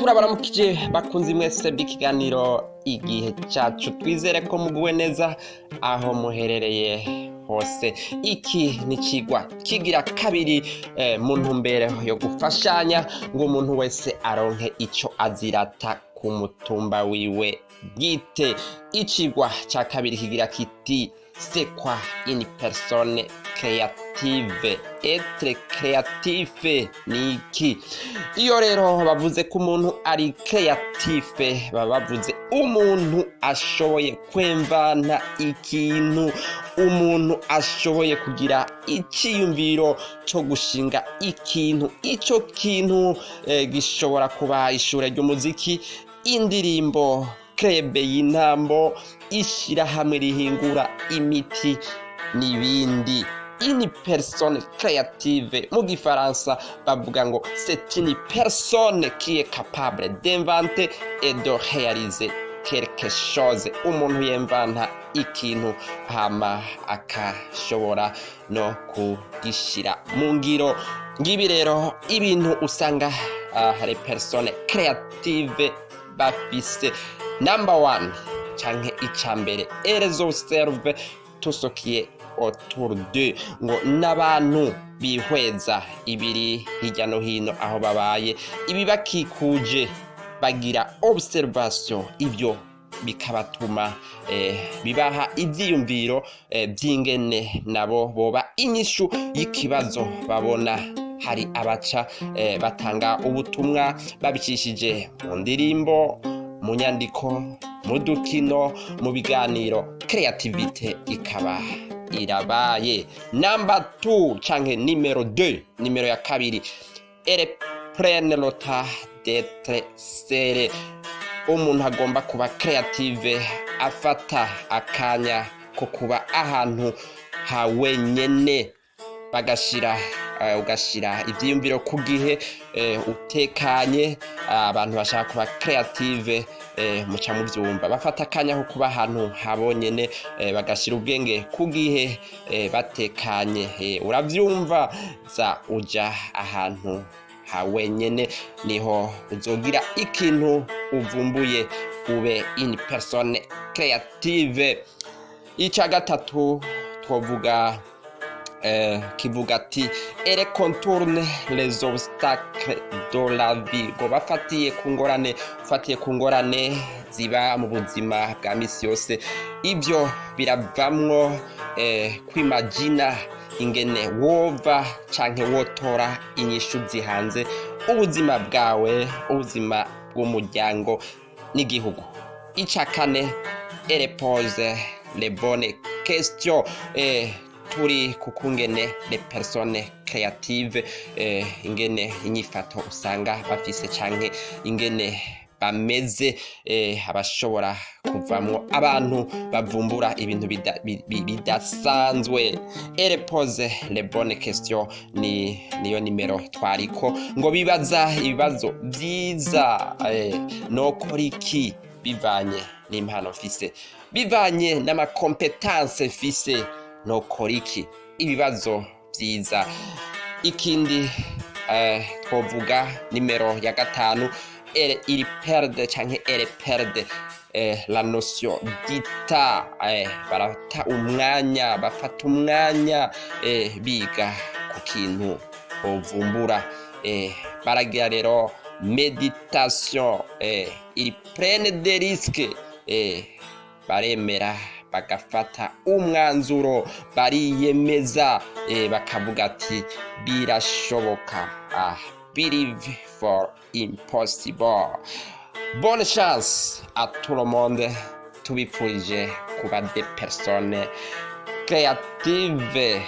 Turabaramukije bakunzi mwese b'ikiganiro Igihe Cyacu. Twizere ko muguwe neza aho muherereye hose. Iki ni ikigwa kigira kabiri mu ntumbero yo gufashanya ngo umuntu wese aronke ico azirata ku mutumba wiwe bwite. Ikigwa cya kabiri kigira kiti: "C'est quoi une personne créative?" Être créatif ni iki? Iyo rero bavuze ko umuntu ari créatif, baba bavuze umuntu ashoboye kwemvana ikintu, umuntu ashoboye kugira icyiyumviro cyo gushinga ikintu. Ico kintu gishobora kuba ishure ry'umuziki, indirimbo, club y'intambo, ishyirahamwe rihingura imiti n'ibindi. Une personne créative, mu gifaransa bavuga ngo c'est une personne qui est capable d'inventer et de réaliser quelque chose. Umuntu yemvanta ikintu hama akashobora no kugishira mu ngiro. Ngibi rero ibintu usanga les personnes créatives bafise. Number one canke icambere, elles observent tout ce qui est autour d'eux. Ngo n'abantu bihweza ibiri hirya no hino aho babaye, ibibakikuje, bagira observation. Ibyo bikabatuma bibaha ivyiyumviro vy'ingene nabo boba inyishu y'ikibazo babona. Hari abaca batanga ubutumwa babicishije mu ndirimbo, mu nyandiko, mu dukino, mu biganiro. Créativité ikaba irabaye. Number 2 canke numéro 2, nimero ya kabiri, elles prennent le temps d'être seules. Umuntu agomba kuba créative afata akanya ko kuba ahantu ha wenyene, bagashira ugashira ivyiyumviro ku gihe utekanye. Abantu bashaka kuba créative, muca muvyumva, bafata akanya ko kuba ahantu habonyene, bagashira ubwenge ku gihe, batekanye. Uravyumva, za uja ahantu ha wenyene, niho uzogira ikintu uvumbuye, ube une personne créative. Ica gatatu twovuga kivuga ati: "Elles contournent les obstacles de la vie." Ngo bafatiye ku ngorane, ufatiye ku ngorane ziba mu buzima bwa misi yose, ivyo biravamwo kwimagina ingene wova canke wotora inyishu zihanze ubuzima bwawe, ubuzima bw'umuryango n'igihugu. Ica kane, elles posent les bonnes questions. Turi kukungene les personnes créatives, ingene inyifato usanga bafise canke ingene bameze, abashobora kuvamwo abantu bavumbura ibintu bidasanzwe. Elles posent les bonnes questions ni niyo nimero twariko. Ngo bibaza ibibazo vyiza: nokora iki bivanye n'impano mfise, bivanye n'ama compétences mfise, nokora iki? Ibibazo vyiza. Ikindi twovuga nimero ya gatanu, ils perdent canke elles perdent la notion du temps. Barata umwanya, bafata umwanya biga ku kintu bovumbura. Baragira rero méditation. Ils prennent des risques. Baremera bagafata umwanzuro, bariyemeza, bakavuga ati birashoboka. Believe for impossible. Bonne chance à tout le monde. Tubipfurije kuba des personnes créatives.